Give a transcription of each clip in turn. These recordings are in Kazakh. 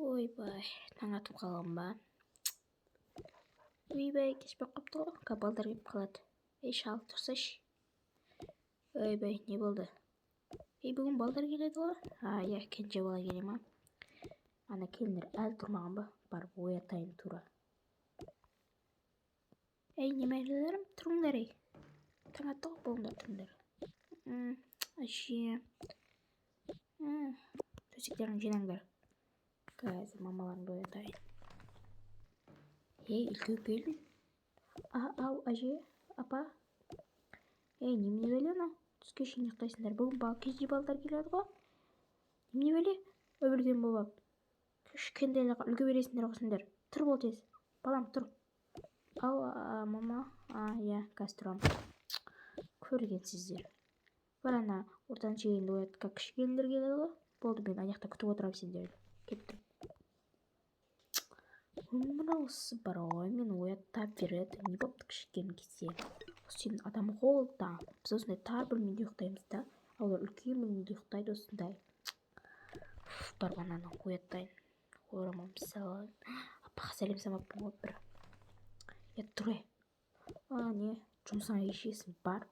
Ойбай, таң атып қалған ба? Ойбай, кеш болып қалыпты ғой. Қазір балдар келіп қалады. Ей, шал, тұрсайшы. Ойбай, не болды? Ей, бүгін балдар келеді ғой. А, иә, кенже бала келе ма? Ана келіндер әлі тұрмаған ба? Барып оятайын тура. Ей, немерелерім, тұрыңдар, ей. Таң атты ғой, болыңдар, тұрыңдар. Әже. Төсектерін жинаңдар. Қазір мамаларыңды оятайын. Ей, үлкен келін. Ау, әже, апа. Ей, немене бәле анау? Түске шейін ұйықтайсыңдар. Бүгін кенже балдар келеді ғой. Немене бәле? Үлкен болып. Кішкентайларға үлгі бересіңдер ғой сендер. Тұр бол тез. Балам, тұр. Ау, мама. А, иә, қазір тұрамын. Көргенсіздер. Бар ана ортаншы келінді оят, кіші келіндер келеді ғой. Болды, мен ана жақта күтіп отырамын сендерді. Кеттім. Мынаусы бар ғой, мені оята береді. Не болыпты кіші келін келсе? Сен адам ғой да. Біз осындай тар бөлмеде ұйықтаймыз да. Олар үлкен бөлмеде ұйықтайды осындай. Барып ананы оятайын. Орамалымды салайын. Апаға сәлем салмаппын ғой бір. Е, тұр е. А, не, жұмысыңа кешігесің, бар.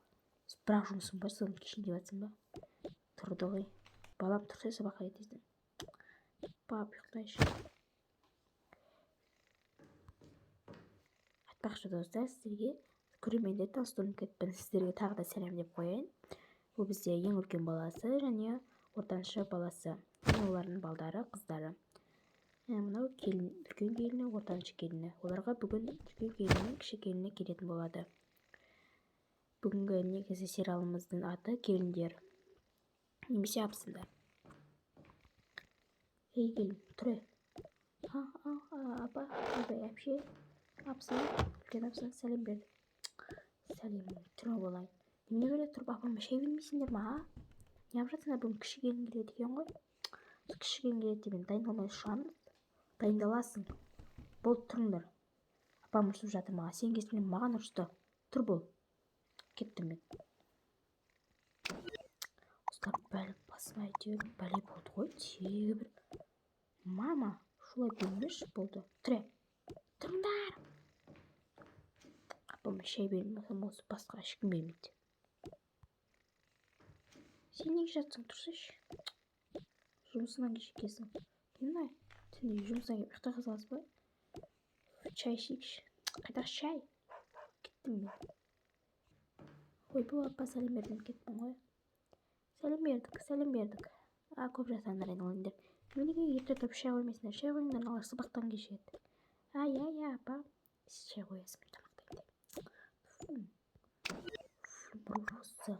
Бірақ жұмысың бар, соны кешейін деп жатсың ба? Тұрды ғой. Балам, тұрсай, сабаққа кетесің. Бап, ұйықтайыншы. Айтпақшы, достар, сіздерге көрермендер таныстырып кетіппін. Сіздерге тағы да сәлем деп қояйын. Бұл бізде ең үлкен баласы және ортаншы баласы. Және олардың балдары, қыздары. Мынау келін, үлкен келіні, ортаншы келіні. Оларға бүгін үлкен келіні, кіші келіні келетін болады. Бүгінгі негізі сериалымыздың аты Келіндер немесе Абысындар. Ей, келін, тұр. Апа, ойбай, әпше, абысын, үлкен абысын, сәлем берді. Сәлем, тұра болайын. Немене бәле, тұрып апама шай бермейсіңдер ма, а? Неғып жатсыңдар, бүгін кіші келін келеді екен ғой. Кіші келін келеді деп мен дайындалмай ұшамыз. Дайындаласың. Болды, тұрыңдар. Апам ұрсып жатыр маған. Сен кесірінен маған ұрысты. Тұр бол. Кеттім мен. Осылар бәле басыма әйтеуір бәле болды ғой. Тегі бір. Мама, шулай бермеші болды. Тұр, тұрыңдар. Апама шай бермесем, осы басқа ешкім бермейді. Сен неге жатсың, тұрсайшы. Жұмысыңнан кешіккенсің. Не, түнде жұмыстан келіп ұйықтай қаласыз ба? Чай ішейікші. Қайдағы шай? Кеттім мен. Ойбу, апа, сәлем бердім, кеттім ғой. Сәлем бердік, сәлем бердік. А, көп жатаңдар айналайындар. Неменеге ерте тұрып шай қоймайсыңдар? Шай қойыңдар, аналар сабақтан кешігеді. А, иә, иә, апа. Сен шай қоясың, мен тамақ дайындаймын. Бұрысы.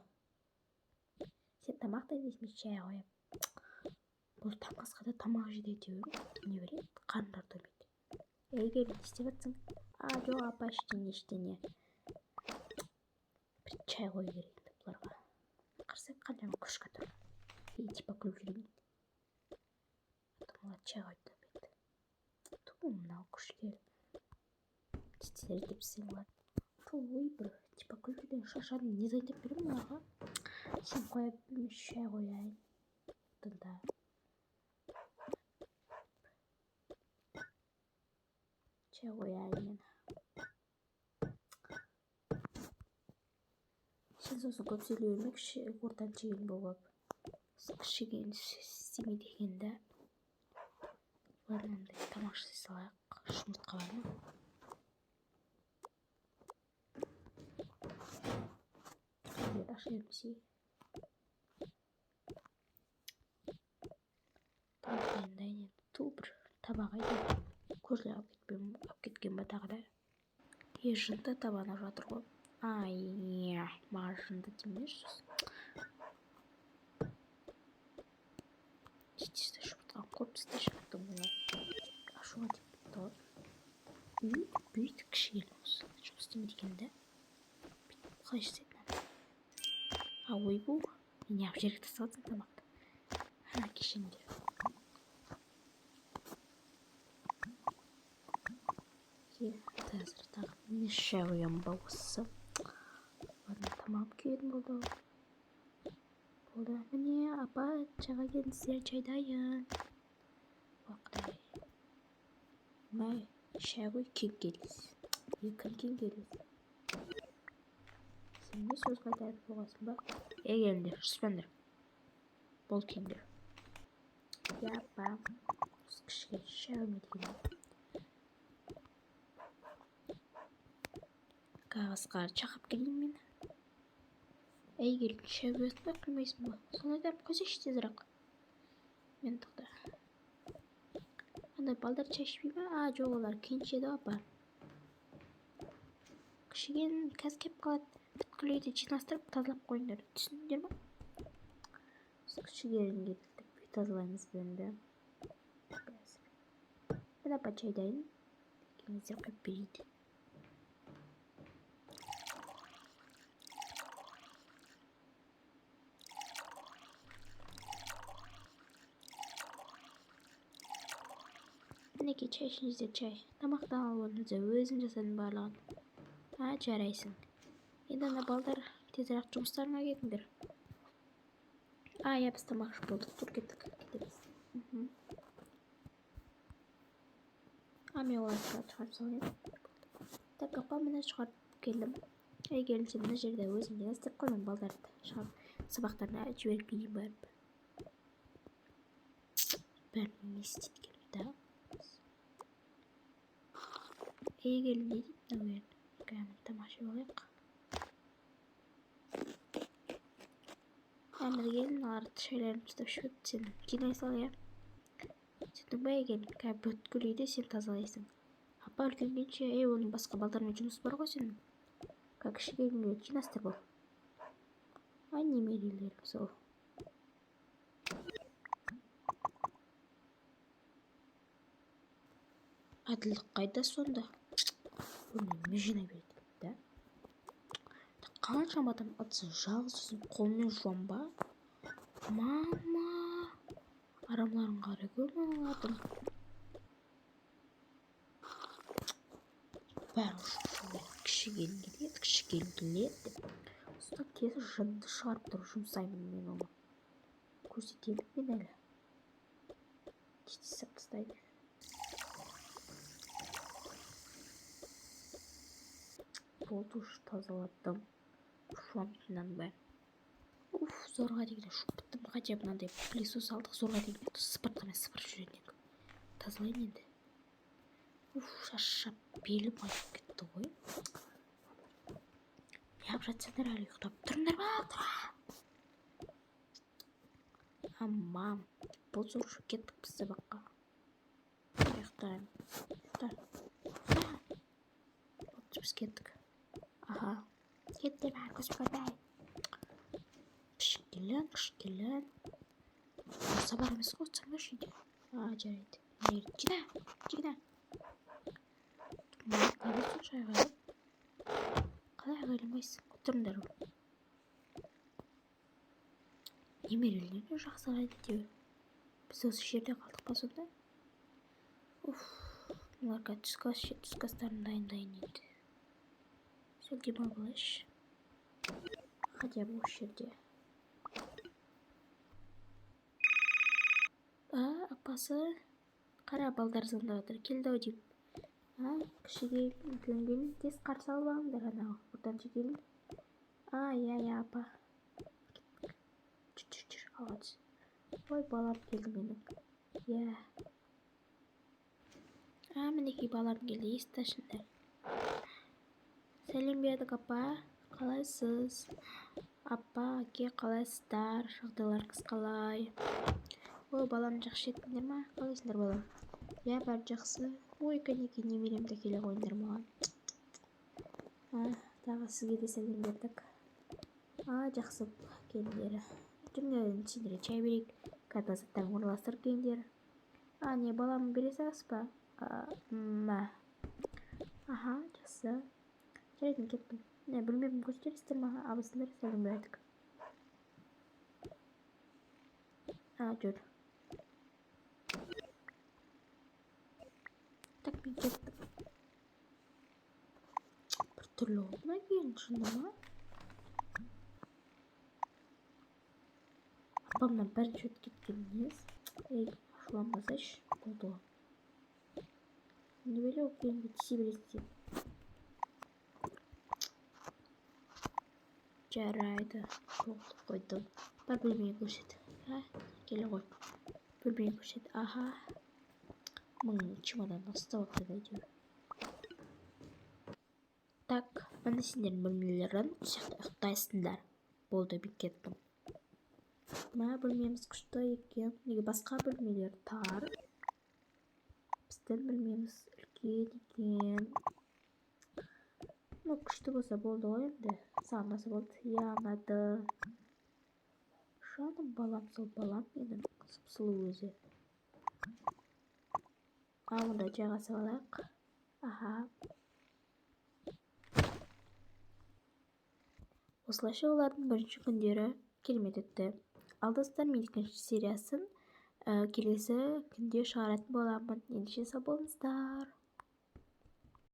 Сен тамақ дайындайсың, мен шай қоямын. Бұл таңғы асқа да тамақ жейді әйтеуір. Не береді? Қарындары тоймайды. Ей, келін, не істеп жатсың? А, жоқ, апа, ештеңе, ештеңе. Бір чай қою керек енді бұларға. Қарасай, қаншама кружка тұр. И типа күліп жүрген. Олар чай қойды деп. Ту, мынау күшті. Тез деп сыйлады. Ту, ой, бір типа күліп жүрген, шаршадым. Не дайындап беремін оларға? Сен қоя берме, шай қояйын. Тында. Чай қояйын мен. Сен сосын көп сөйлей берме, кіші ортаншы келін болып. Кіші келін істемейді екен да. Ладно, андай тамақ жасай салайық. Жұмыртқа бар ма? Аша бермесей. Тамақ дайындайын енді. Ту, бір таба қайда? Көршілер алып кеткен ба тағы да? Е, жынды табаны жатыр ғой. Ай, маған жынды демеші. Тез жұмыртқаны қойып тастайшы, потом олар ашуға тиіп кетті ғой. Бүйтіп кіші келін осы жұмыс істемейді екен да. Бүйтіп қалай жасайды мынаны? А, ойбу, неғып жерге тастап жатсың тамақты? Ха, кешіріңдер. Қазір тағы не шай қоямын ба осы? Ладно, тамағым күйетін болды. Болды. Міне, апа, чайға келіңіздер, чай дайын. Ой, құдай. Мә, шай ғой, кеңкелес. Кім кеңкелес? Сен не сөз қайтарып қойғансың ба? Ей, келіңдер, шыспаңдар. Бол келіңдер. Иә, апа. Осы кішіге шай қоймайды екен. Қағазға шақырып келейін мен. Әй, келін, шай құясың ба, құймайсың ба? Соны айтарым, қойсайшы тезірек. Мен тоқта. Андай балдар шай ішпей ме? А, жоқ, олар кейін ішеді ғой, апа. Кішіген қазір келіп қалады. Бүткіл үйді жинастырып, тазалап қойыңдар. Түсіндіңдер ма? Біз кішігерін келдік. Үй тазалаймыз енді. Қазір. Мен апа чай дайын. Келіңіздер, құйып берейін. Мінекей, чай ішіңіздер, чай. Тамақтан алып отырыңыздар, өзім жасадым барлығын. А, жарайсың. Енді ана балдар тезірек жұмыстарыңа кетіңдер. А, иә, біз тамақ ішіп болдық, тұр кеттік, кетеміз. А, мен оларды шығарып салайын. Так, апа, міне шығарып келдім. Әй, келін, сен мына жерде өзің жинастырып қой, мен балдарды шығарып сабақтарына жіберіп келейін барып. Бәрін не істейді екен да? Ей, келін, не дейді мынау келін? Кәдімгі тамақ ішіп алайық. Әмір келін, олар шайларын ұстап ішіп өтті, сен жинай сал, иә. Түсіндің бе, келін? Қазір бүткіл үйді сен тазалайсың. Апа, үлкен келінші, ей, оның басқа балдармен жұмыс бар ғой сенің. Қазір кіші келінге жинастыр бол. Ай, немерелерім сол. Әділдік қайда сонда? Өмір жинай береді да. Қаншама адам ыдысы жалғыз өзім қолыммен жуам ба? Мама, арамларын қарай көр мыналардың. Бәрі кіші келін келеді, кіші келін келеді деп. Осыдан тез жынды шығарып тұрып жұмсаймын мен оны. Көрсетемін мен әлі. Тез-тез сап тастайды. Болды, уже тазаладым. Жуамын мынаның бәрін. Уф, зорға дегенде жуып біттім. Хотя бы мынандай пылесос алдық, зорға дегенде сыпыртқымен сыпырып жүретін едік. Тазалайын енді. Уф, шаршап белім ауырып кетті ғой. Неғып жатсаңдар әлі ұйықтап тұрыңдар ма? Тұра! Амам, бұл уже кеттік біз сабаққа. Ұйықтаймын. Ұйықта. Ұйықта. Болды, біз кеттік. Аха. Кеттім, бәрі көзім көрмей. Кіші келін, кіші келін. Сабақ емес қой, отырсаңдаршы үйде. А, жарайды. Жина, жина. Неге сонша айғайлап? Қалай айғайламайсың? Отырыңдар. Немерелер де жақсы қарайды әйтеуір. Біз осы жерде қалдық па сонда? Уф, мыналар қазір түскі ас ішеді, түскі астарын дайындайын енді. Сәл демалып алайыншы. Хотя бы осы жерде. А, апасы, қара, балдар звондап жатыр. Келді ау деймін. А, кіші келін, үлкен келін, тез қарсы алып алыңдар анау ортаншы келін. А, иә, иә, апа. Кеттік. Жүр, жүр, жүр, алға түс. Ой, балам келді менің. Иә. А, мінекей балам келді, есікті ашыңдар. Сәлем бердік, апа. Қалайсыз? Апа, әке, қалайсыздар? Жағдайларыңыз қалай? Ой, балам, жақсы жеттіңдер ма? Қалайсыңдар, балам? Иә, бәрі жақсы. Ой, кәнекей, немеремді әкеле қойыңдар маған. А, тағы сізге де сәлем бердік. А, жақсы келіндері. Жүріңдер енді, сендерге чай берейік. Қазір заттарын орналастырып келіңдер. А, не, балам, бере саласыз ба? А, мә. Аха, жақсы. Жарайды, мен кеттім. Не, бөлмемді көрсетерсіздер ма? Абысындар, сәлем бердік. А, жүр. Так, мен кеттім. Бір түрлі болды ма келін, шынында ма? Апамнан бірінші өтіп кеткен несі? Ей, ашуланбасайшы, болды ғой. Не бәле ол кілемге тисе бересің сен. Жарайды, тоғытып қойдым. Бар, бөлмеге көрсет. А, келе ғой. Бөлмеге көрсет. Аха. Мың чемодан ұстап алыпты әйтеуір. Так, міне сендердің бөлмелерің, осы жақта ұйықтайсыңдар. Болды, мен кеттім. Мына бөлмеміз күшті екен. Неге басқа бөлмелер тар? Біздің бөлмеміз үлкен екен. Ну, күшті болса болды ғой енді. Саған ұнаса болды. Иә, ұнады. Жаным балам, сол балам менің сұп-сұлу өзі. Ал онда жайғасып алайық. Аха. Осылайша олардың бірінші күндері керемет өтті. Ал достар, мен екінші сериясын келесі күнде шығаратын боламын. Ендеше сау болыңыздар.